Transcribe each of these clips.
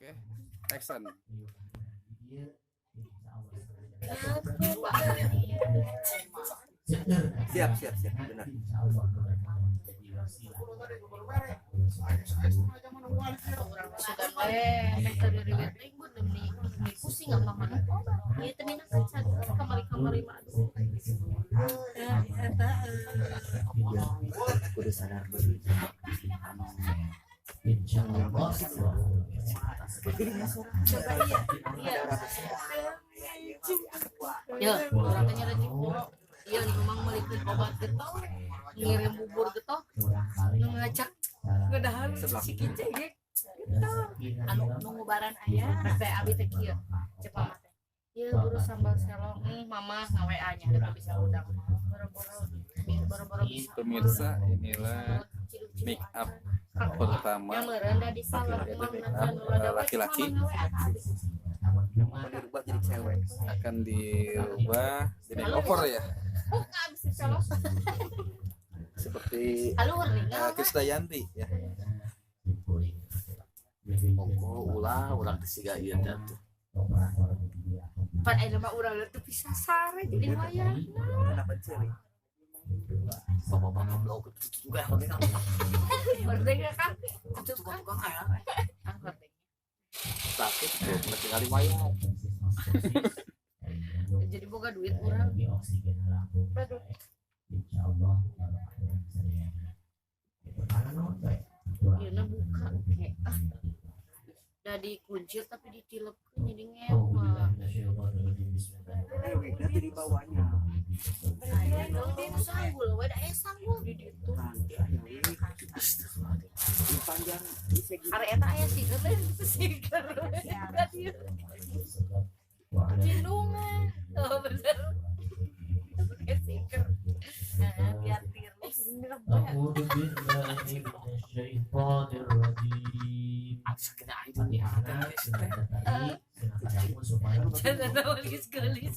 Oke, action. Siap, siap, siap, benar. Sugan we meh teu diriwit teh bun demi pusing apa mana. Ieu teh minang kaca kamari-kamari mah aduh. Ya, eta Kudu sadar diri. Coba iya. Iya. Ya, urang teh nyari cipuro. Iya, memang meulikeun obat getol, ngirim bubur getol, nu ngacak ngedahan si kice ge. Anu nungubaran aya teh abi teh kieu. Cek mama teh. Ieu buru sambal selong, mama nga-WA nya da bisa udang. Boro-boro boro-boro bisa. Pemirsa, inilah make up pertama Yang meureun da di salon yaitu mah make up laki-laki Mau dirubah jadi cewek. Akan dirubah jadi makeover ya, Oh, nggak bisa colok. Seperti Haluhur nih. Krisdayanti ya. Ongko ulah urang teh siga ieu teh atuh. Pan ayeuna mah urang teu bisa sare jadi wayahna. Kenapa cewek? Bapak-bapak blog juga hordeng. Hordeng kan? Atuh kan. Tukang aya. Ah, hordeng. Sakit tuh tinggal wayah. Jadi boga duit urang. Aduh. Ieu buka oke. Ah. Da dikuncir tapi ditilepkeun jadi ngewa. Wigna teh dibawanya. Aya nu sanggul we da aya sanggul di ditu. Nanti aya wig. Di panjang di segi. Are eta aya siger lain siger. Da dieu. Cindungan. Oh bener. Pakai siger. Nah, biar tirus. أعوذ بالله من الشيطان الرجيم. Jangan geus geulis.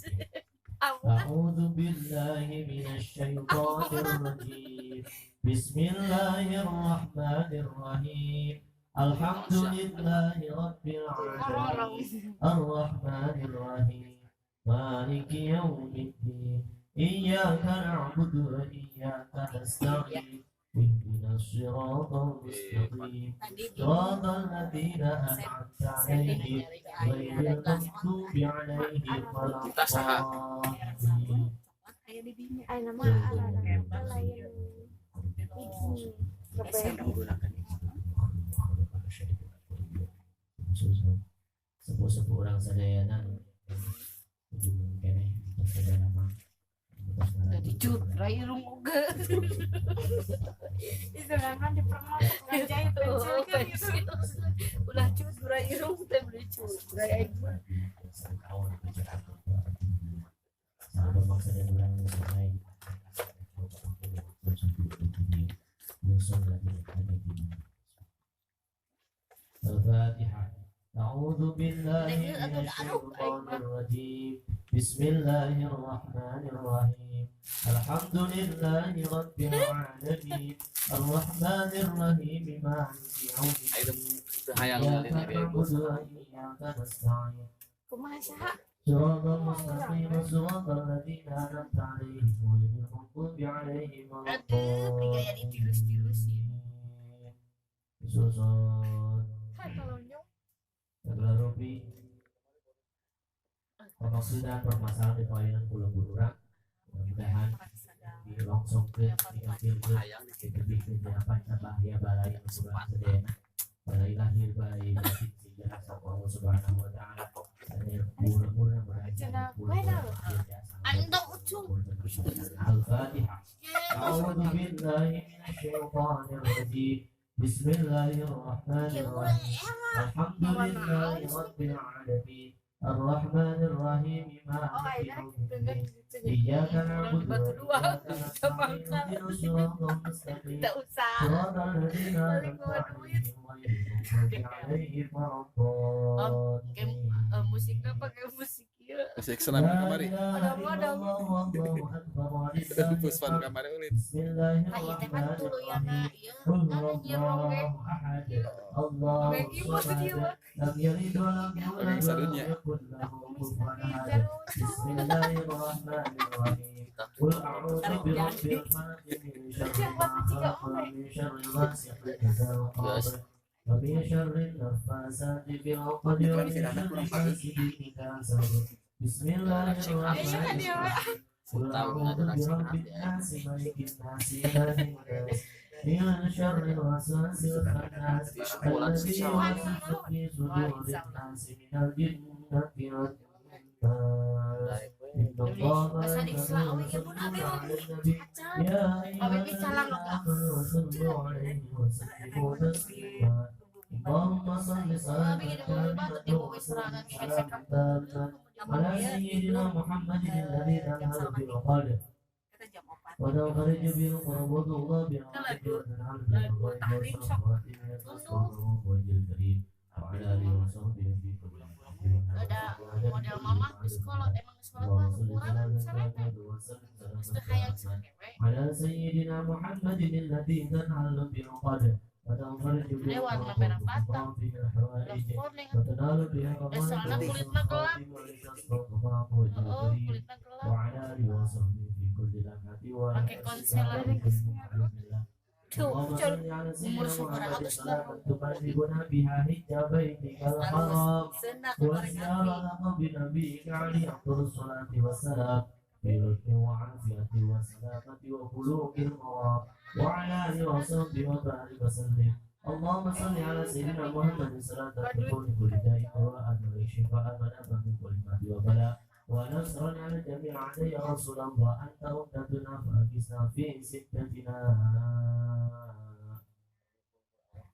أعوذ بالله من الشيطان الرجيم. بسم الله الرحمن الرحيم. الحمد لله رب العالمين. الرحمن الرحيم. مالك يوم الدين. إياك نعبد وإياك نستعين. اهدنا الصراط المستقيم. صراط الذين أنعمت عليهم غير المغضوب عليهم ولا الضالين. Ayeuna mah anak lain Saya menggunakan itu. Sepuh-sepuh orang sadayana ujung keneh sadayana mah. Jadi cutra irung oge. Istilahnya dipermalukan ngajahit pensil Oh, kan gitu. pensil. Ulah cutra irung teh beli cutra aing mah. الفاتحة. أعوذ بالله من الشيطان الرجيم. بسم الله الرحمن الرحيم. الحمد لله رب العالمين. الرحمن الرحيم. مالك يوم الدين. Teu hayang إياك ngalih abi نعبد وإياك نستعين. Kumaha saha? صراط المستقيم. صراط الذين أنعمت عليهم غير المغضوب عليهم ولا Aduh, gaya ditirus-tirusin. Susun. Tolongnya. Segala rupi pemaksudna permasalahan di pelayanan pulau urang mudah-mudahan dilongsongkeun, diambilkeun, ditebihkeun apa bahaya balai urang sadayana, balai lahir, balai batin, sehingga Allah Subhanahu wa taala murah-murah. Anda ucung. Al-Fatihah. أعوذ بالله من الشيطان الرجيم. بسم الله الرحمن الرحيم. الحمد لله رب العالمين. الرحمن الرحيم. مالك يوم الدين. إياك نعبد وإياك نستعين. اهدنا الصراط المستقيم. Tidak usah. صراط الذين أنعمت عليهم غير المغضوب عليهم ولا الضالين. Musiknya pakai musik ya. Masih senam kamari. Ada. Puspan kamari ulin. Nah, ieu teh pan tuluyana ieu kan nyieur ronggeng. Ronggeng ieu mah ieu mah. Ronggeng sadunya. Asa diisla awe ge pun abe mah acan. Abe ge calang Abe ge batur di bowe serangan ge hese ka. Lagu tahlim sok. Ada model mama di sekolah emang di sekolah mah ukuran sarete. Geus teu hayang sakewe. Lewat merah batang. Lefor nih. Soalnya kulitnya gelap. Oh, kulitnya gelap. Pakai konselor. Tuh, umur sabaraha geus Senak goreng api. اللهم صل على سيدنا محمد صلاة تكون كل داء دواء وشفاء منافا من كل مرض وبلاء ونصرا على جميع أعداء يا رسول الله أنت عمدتنا فأجزنا في ستتنا.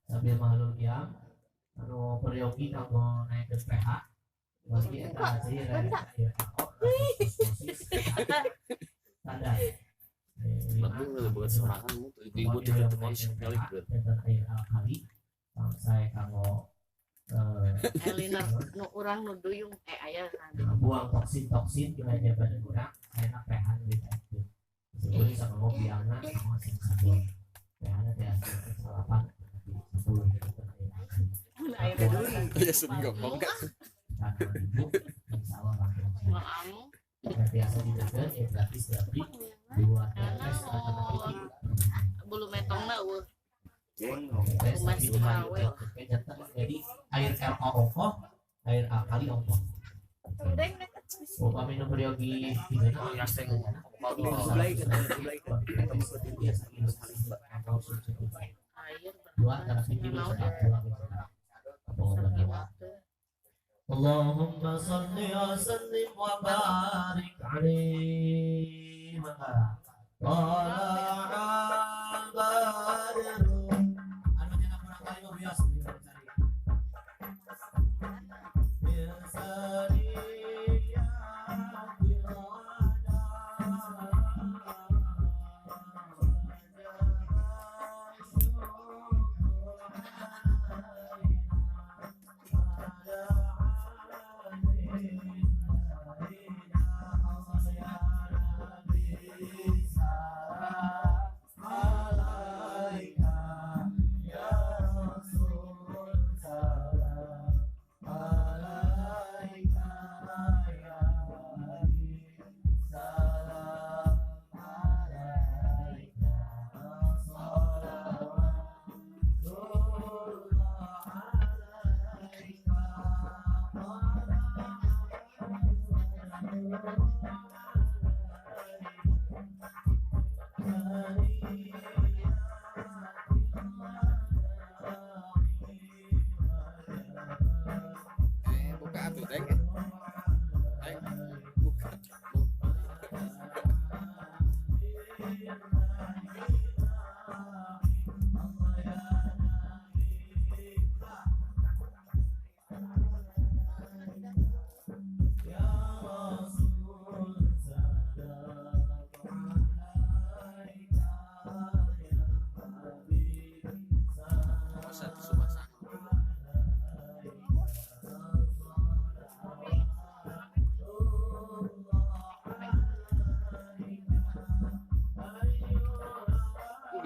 Sambil mahluk yang anu peryogi kanggo naikkeun pH bagi eta sih sadar. Betul buat sorangan ibu tidak konsep milik air alkali saya kanggo Elina nu urang nu duyung aya buang toksin-toksin di badan urang enak pH gitu. Sebelum sama ngopi biangna sama sing sabun. pH-na teh 8 10 gitu. Ya sering ngomong kan. Insyaallah langsung. Biasa ditekan ya gratis berarti dua tes bulu metongna eueuh. Jadi air RO ongkoh, air alkali ongkoh. Upami nu peryogi Allahumma salli wa sallim wa barik alaihi wa ala badru. Anu nya kurang kali mah biasa dicari.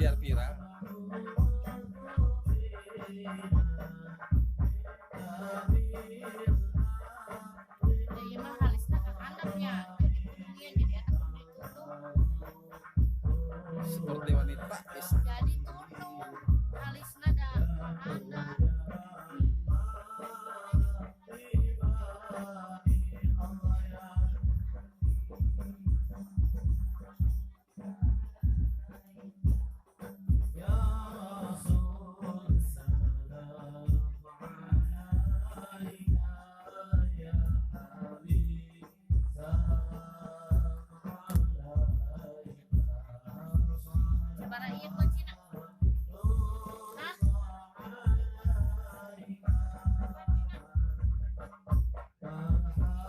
Biar viral. Jadi mah halisna ka handapnya. Jadi kudu ieu jadi eta kudu ditunduk. Seperti wanita bisa. Jadi tunduk. Halisna da ka handap. Sabaraha ieu kuncina? Hah?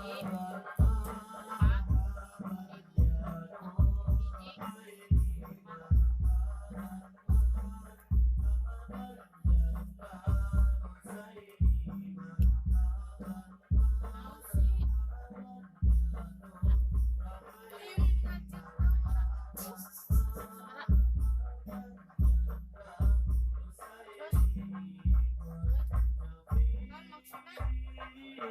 Hiji, empat, hiji, lima. Naon sih? Sabaraha? Terus, naon maksudna? Iya, iya.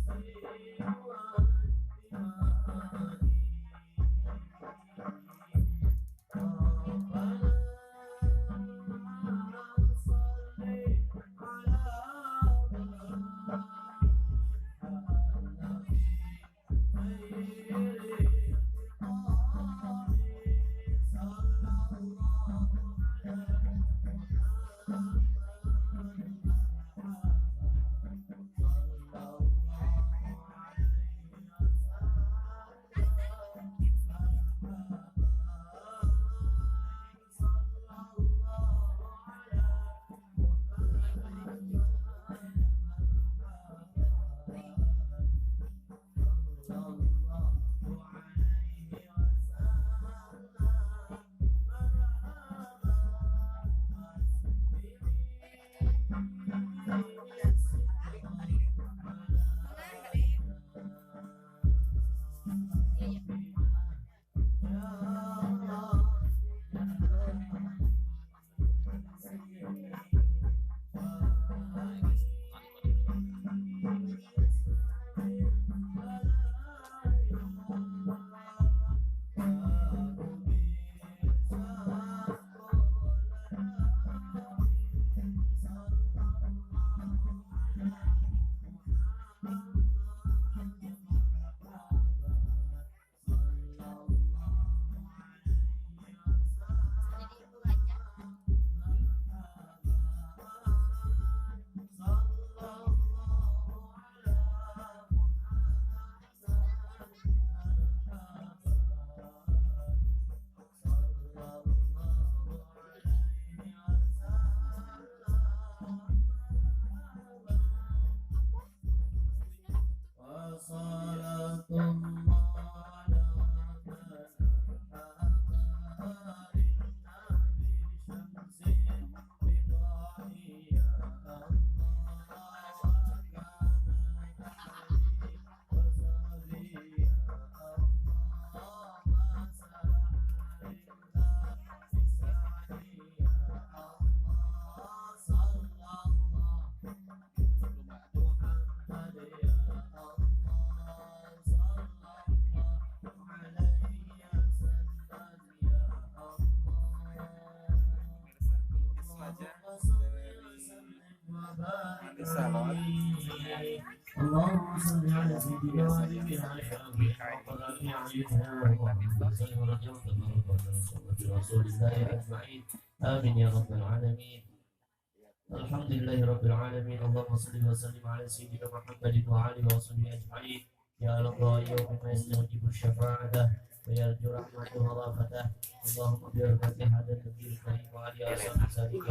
Jadi ibu aja. Di salon. اللهم صل على سيدنا ونبينا رسول الله أجمعين آمين يا رب العالمين. الحمد لله رب العالمين. اللهم صل وسلم على سيدنا محمد وعلى وصحبه أجمعين. يا الله يوم ما يستوجب الشفاعة ويرجو رحمته ورافته. اللهم برحمة هذا النبي الكريم وعلى آله وصحبه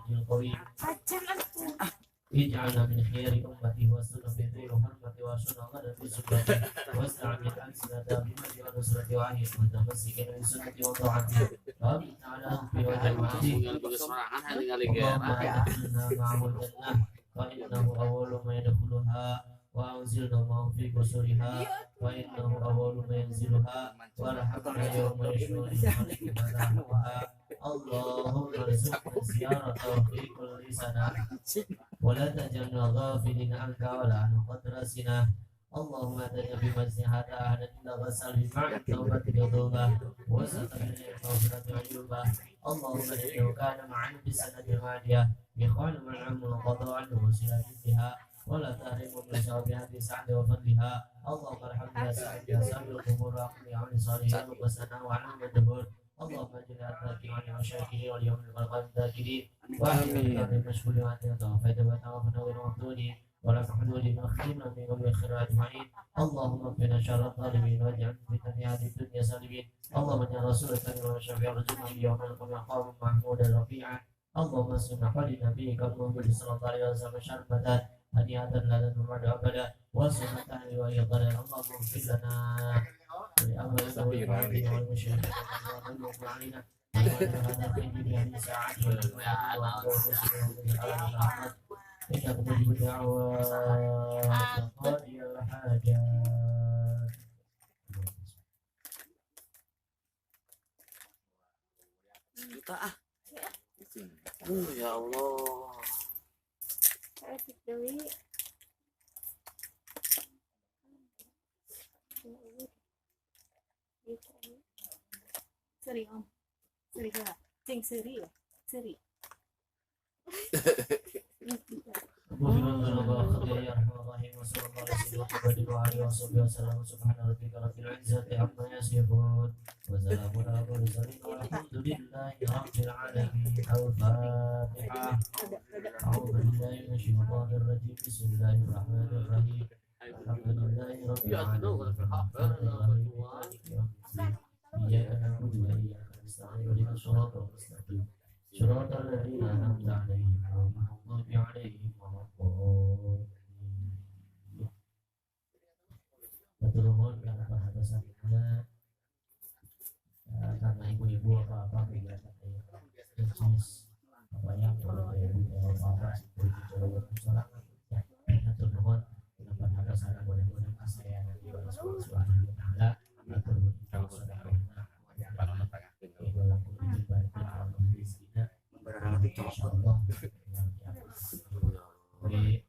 القوي اجعلنا من خير أمته وسنة بذير حرمته وسنة غدا بسنته واستعمل ألسنة بمجد ونصرة وعيه وتمسكنا بسنة وطاعته وأمت على أمه وجماعته. اللهم أدخلنا معه الجنة فإنه أول ما يدخلها. وأنزل نومهم في قصورها فإنه أول ما ينزلها وارحمنا يوم يشرها. اللهم ارزقنا زيارته في كل سنة ولا تجعلنا غافلين عنك ولا عن قدر سنة. اللهم اتنا بمجد هذا أهلا إلا غسل بماء التوبة ذنوبه وستر من المغفرة عيوبه. اللهم إنه كان معنا بالسنة الماضية إخوان من عم وقضوا عنه وسيلة بها ولا تهرموا من ثوابها بسعد وفضلها. اللهم ارحمنا سعد يا سعد القبور وأقضي عن صالحين وسنا وعن الدبور. اللهم اجعلنا الذاكرين والشاكرين واليوم القلب الذاكرين وأهلنا المشغول وأنت توفيت وتوفنا غير مفتونين ولا محمود واختمنا من قبل خير أجمعين. اللهم اكفنا شر الظالمين واجعلنا فتنة هذه الدنيا سالمين. اللهم اجعل رسولك وشفيع رجلنا يوم القيامة محمودا رفيعا. اللهم صل على نبيك محمد صلى الله عليه وسلم شربة هنيئة لا تنفع أبدا وسنة وهي ضلال. اللهم اغفر لنا ولأولنا ولوالدينا والمشركين والمؤمنين علينا إنك مجيب الدعوات قاضي الحاجات. Juta ah. Ya Allah. Asik deui. Seri om. Seri heula. Cing seri ya. Seri. صراط الذين أنعمت عليهم غير المغضوب عليهم ولا الضالين. Nuhun karena perhatiannya karena ibu-ibu apa-apa kegiatan bisnis apa yang perlu apa ya hatur nuhun perhatian mudah-mudahan saya nanti subhanahu wa ta'ala hatur nuhun. Insyaallah. Jadi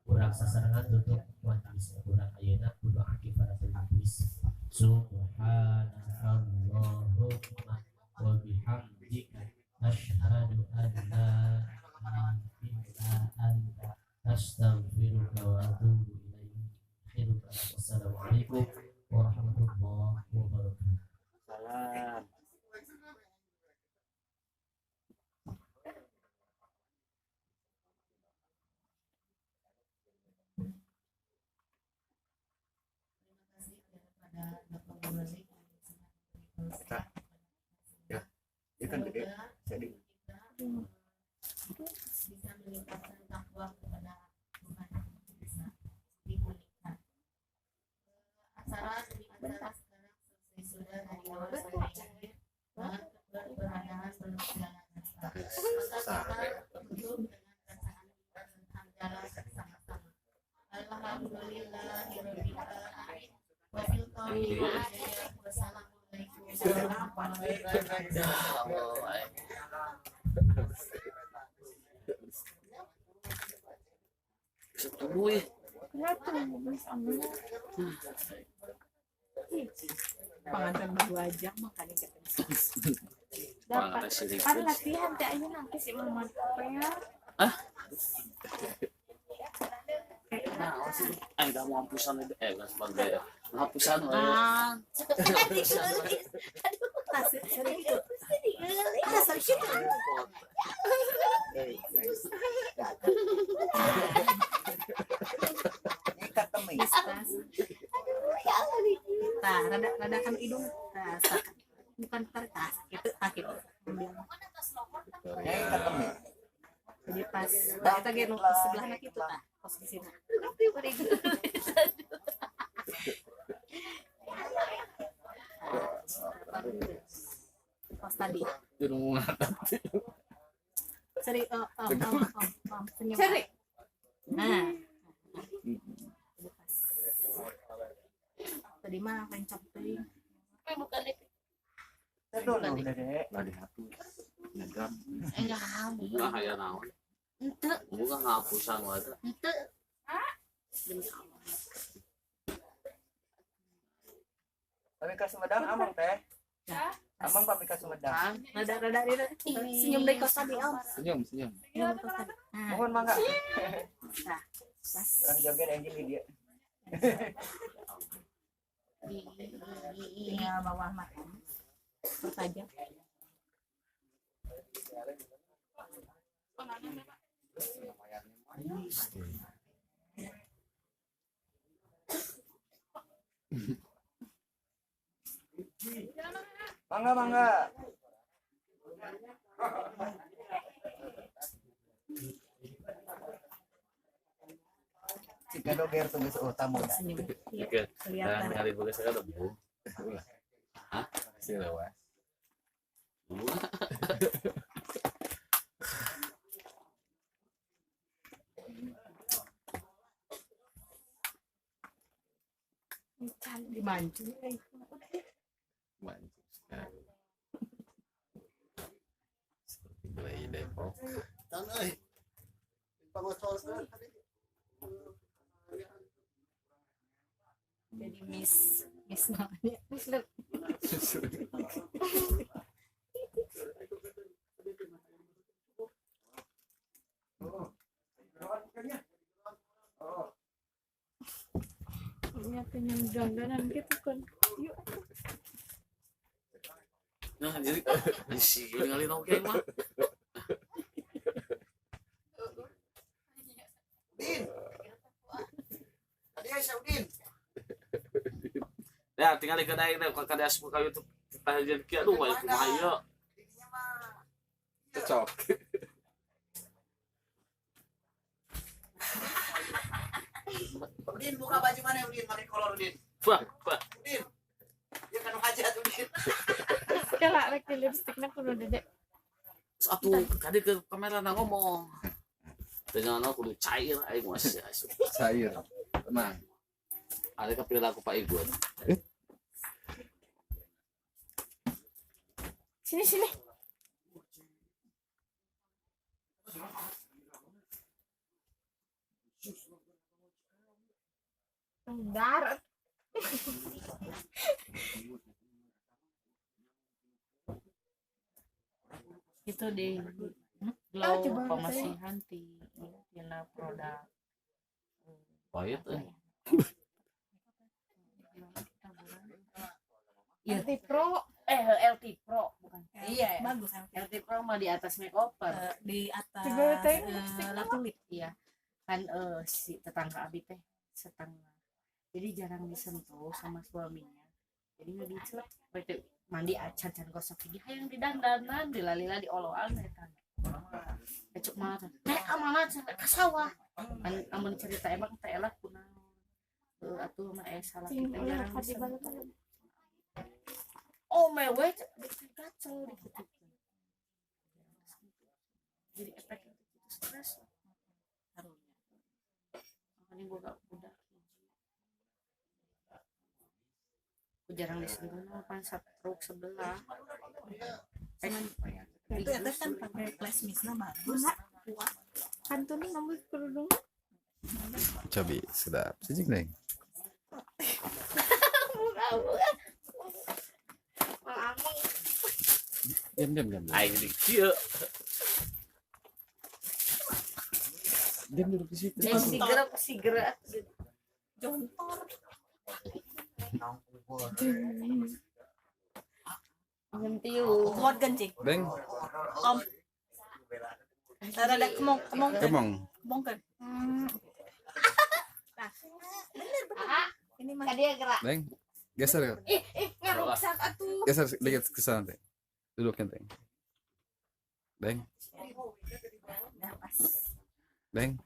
kurang sasaran tutup majelis kurang ayeuna kudu akifaratul majlis. Subhanakallahumma wa bihamdika asyhadu an la ilaha illa anta astaghfiruka wa atubu ilaik. Akhirul kalam. Wassalamualaikum warahmatullahi wabarakatuh. Salam. Ya, ya kan gede. Jadi bisa meningkatkan takwa kepada Tuhan Yang Esa. Dimeningkat. Acara demi acara sekarang selesai sudah dari awal sampai akhir. Beradahan belum jalan. Maka kita tutup dengan bacaan hamdalah bersama-sama. Alhamdulillahirabbil alamin. Wabil taufiq wal hidayah. Wassalamualaikum warahmatullahi wabarakatuh. Setuju ya. Kenapa ambil? Pengantin 2 jam makanya kita. Dapat. Kan latihan teh aja nanti si mama ya. Ah. Nah, udah mau hampusan sebagai hampusan. Ah. Nah, rada kan hidung. Nah, bukan tas itu akhir. Jadi pas kita ge sebelah nak itu tah posisina. tadi. Seri senyum. Seri. Nah. Tadi mah kencang teuing. Bukan deh. Lah dihapus. Nyegam. Enggak. Bunga aya naon? Henteu. Bunga ngapusan wae. Henteu. Demi Allah. Pami ka Sumedang amang teh. Amang pami ka Sumedang. Rada-rada dia senyum deui kos tadi, Om. Senyum, senyum. Senyum kos tadi. Nah, Mohon mangga. Nah, pas. Urang joget anjing di dia. Tinggal bawah mata. Terus aja. Mangga mangga. Jika doger tugas utama. Senyum. Oke. Kelihatan. Dan hari bagus kan bu. Hah? Si lewas. Dimancung. Mancung sekali. Seperti belai Depok. Jadi Miss Miss namanya. Miss Luk. Punya kenyang dandanan gitu kan. Yuk. Nah, jadi si ngalin oke mah. Udin. Tadi Aisyah Udin. Ya, tinggal ke daeng deh, ka asup ka YouTube kita kieu aduh wae kumaha ieu. Cocok. Udin buka baju mana Udin? Pakai kolor Udin. Wah, wah. Udin. Dia kan hajat Udin. Kalau lagi lipstiknya kudu dedek. Satu kadi ke kamera na ngomong. Teu kudu cair aing mah asup. Cair. Tenang. Ada kepilih aku Pak Igun. Sini sini. Darat. Itu di glow coba pemasihan ti tina produk. Pahit eh. Iya. LT Pro. LT Pro bukan. Iya. Bagus. LT Pro mah di atas makeover. Di atas Coba teh lipstik Latulip. Iya. Kan si tetangga abi teh setengah. Jadi jarang disentuh sama suaminya. Jadi nggak dicelep. Berarti mandi acan can gosok gigi hayang didandanan, dilalila dioloan eta. Ecuk mah teh amanah sampai ka sawah. Kan amun cerita emang teh elah kunaon. Atuh mah salah Cing, kita ulah jarang kasih disentuh. banget. Oh mewah kacau gitu. Jadi efeknya itu stres. Makanya gue gak udah. Gue jarang disentuh mah pan truk sebelah. Itu ya kan pakai flash mist-nya bagus. Kuat. Kantun ngambil kerudung. Cobi sedap. Sijik neng. Amang. Diam diam diam. Aing di kieu. Diam duduk di situ. Si gerak Jontor. Nyentiu. Kuat kencing. Deng, Om. Rada kemong kemong kemong. kemong kan. Nah, bener bener. Ini mah Tadi gerak. Deng, geser ya. Ih, ngaruksak atuh. Geser sedikit ke sana, Deng. Duduknya, Deng. Deng, udah pas. Deng.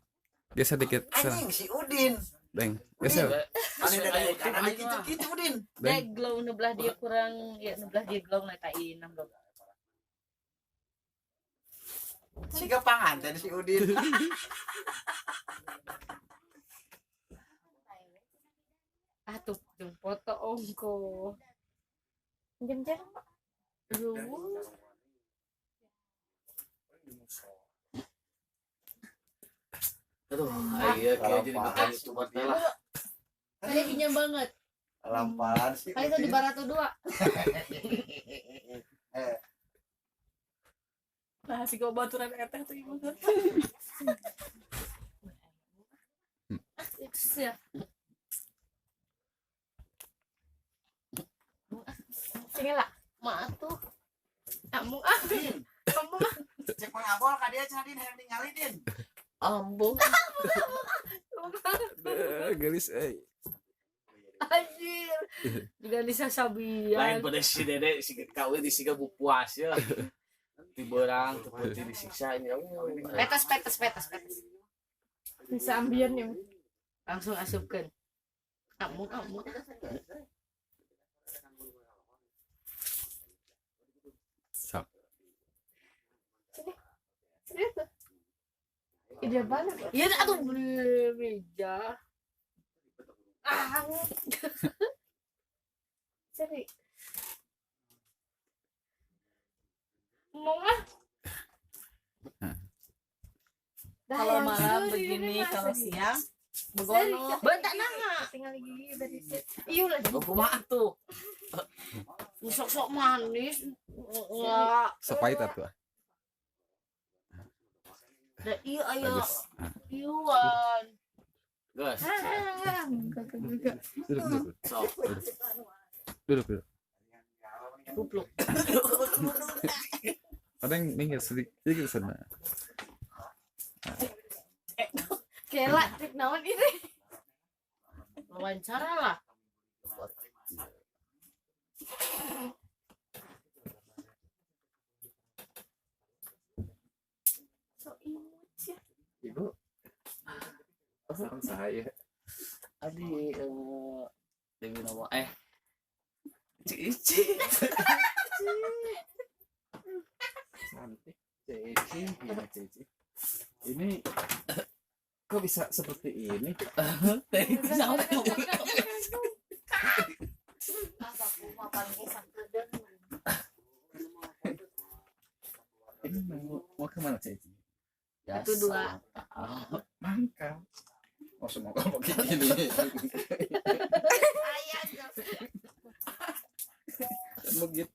Geser dikit ke sana. Anjing si Udin. Deng, geser. Aneh dari kanan gitu gitu Udin. Deng, Glow nu belah dia kurang ya nu belah dia glow na tai enam dong. Siga panganten si Udin. Ah tuh foto ongko. Jam-jam. Aduh, iya kayak jadi bukan YouTuber teh lah. Saya pinjam banget. Lamparan sih. Kali itu di Baratu 2. Nah, si gua baturan eteh tuh ibu kan. Itu ya. Sini lah. Mak tuh. Kamu ah. Kamu mah. Cek mangabol ka dia cenah Din hayang ningali Din. Ambung. Gelis euy. Anjir. Juga Nisa Sabian. Lain pada si Dede si kawin disiga puas ya. Tiberang teu disiksa ini. Petas. Bisa ambian ya. Langsung asupkeun. Kamu. Sok. Sini. Sini tuh. Ide banget. Iya atuh beli meja. Ah. Seri. Mau ah. Kalau malam begini, kalau siang begono. Bentak nanga. Tinggal gigi berisik. Iya lah. Kumaha tuh? Sok-sok manis. Enggak. Sepait atuh. Da iya ayo. Iwan. Gas. Enggak. Duduk. Sok. Duduk. Kupluk. Ada yang minggir sedikit sana. Kela cek naon ini. Wawancara lah. So imut ya. Ibu. Sareng saya. Adi Dewi nama Cici. Cantik Cici, iya Cici. Ini kok bisa seperti ini? Ini mau kemana Cici? Itu dua. Mangkal. Oh semoga pakai gini. Begitu.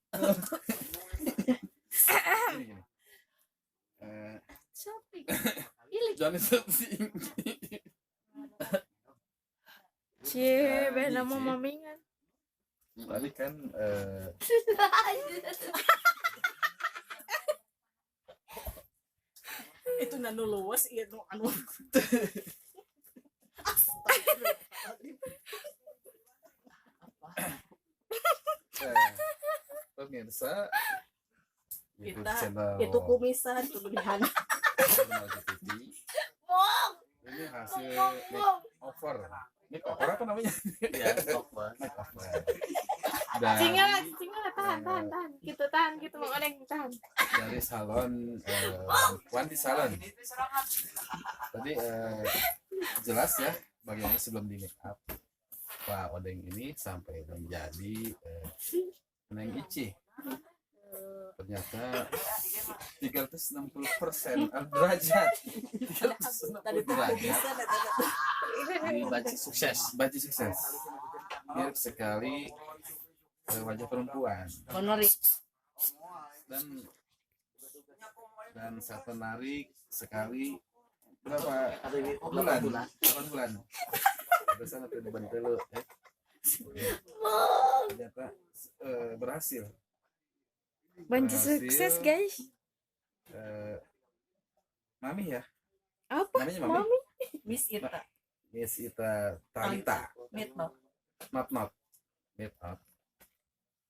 Gini. Jangan seperti ini. Cie, beda mau mamingan. Tadi kan itu nanu luas iya nu anu. Pemirsa, kita itu kumisan kelebihan. Ini hasil makeover. Makeover apa namanya? Ya, makeover. Tinggal, tahan. Gitu tahan, gitu mau ada yang tahan. Dari salon Wanti Salon. Tadi jelas ya bagaimana sebelum di make up Pak Odeng ini sampai menjadi Neng Ici. Ternyata 360% derajat. 360 derajat. Baci sukses. Baci sukses. Mirip sekali wajah perempuan. Honori. Dan sangat menarik sekali. Berapa bulan? 8 bulan. Biasanya dibantu. Ternyata berhasil. Banci sukses guys. Mami ya? Apa? Namanya Mami? Mami? Miss Ita. Miss Ita Talita. Not. Not.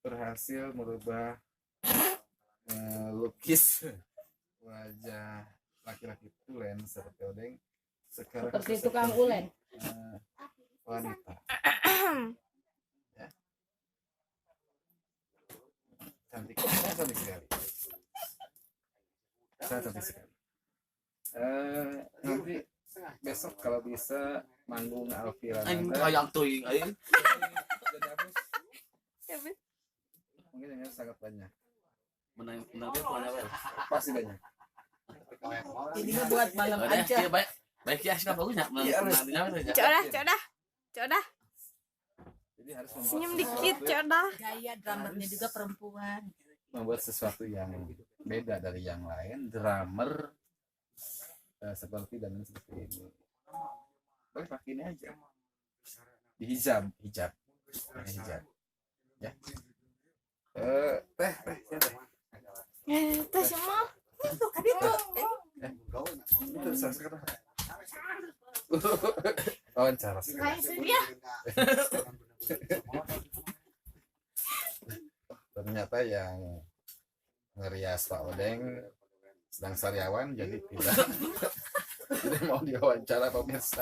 Berhasil merubah melukis wajah laki-laki tulen seperti Odeng sekarang seperti tukang ulen wanita. Ya. Cantik, sangat cantik sekali. Sangat cantik sekali. Besok kalau bisa manggung Alfira. Aing hayang teuing aing. Mungkin yang sangat banyak. Menang menang banyak. Pasti banyak. Ini mah buat malam aja. Iya, baik. Baik ya, siapa bagusnya? Codah, codah. Codah. Jadi harus senyum dikit, codah. Gaya drummernya juga perempuan. Membuat sesuatu yang beda dari yang lain, drummer seperti dan seperti ini. Boleh pakai ini aja. Di hijab, hijab. Pakai hijab. Ya. Teh, teh, teh. Teh semua. Itu kan itu. Itu sekarang. Wawancara sekarang. Ternyata yang ngerias Pak Odeng sedang sariawan, jadi tidak mau diwawancara pemirsa.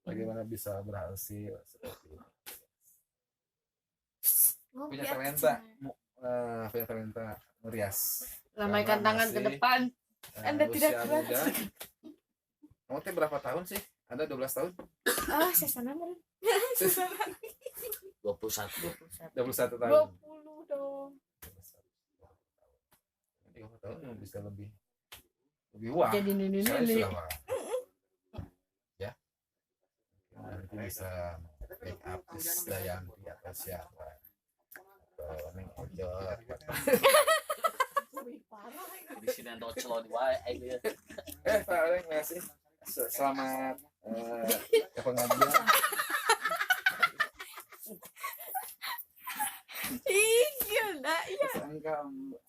Bagaimana bisa berhasil seperti ini? Punya talenta, punya talenta merias. Lambaikan tangan ke depan. Anda tidak kuat. Kamu teh berapa tahun sih? Anda 12 tahun? Ah, sesana meren. 21. 21 tahun. 20 dong. 30 tahun bisa lebih wah. Jadi nini-nini. Ya. Nanti bisa make up Dayanti atau siapa. Atau Neng Ojot. Di sini ada celon wae aing. Pak Odeng, makasih. Selamat ke pengajian. Ih, gila ya. Sangka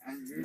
anjing.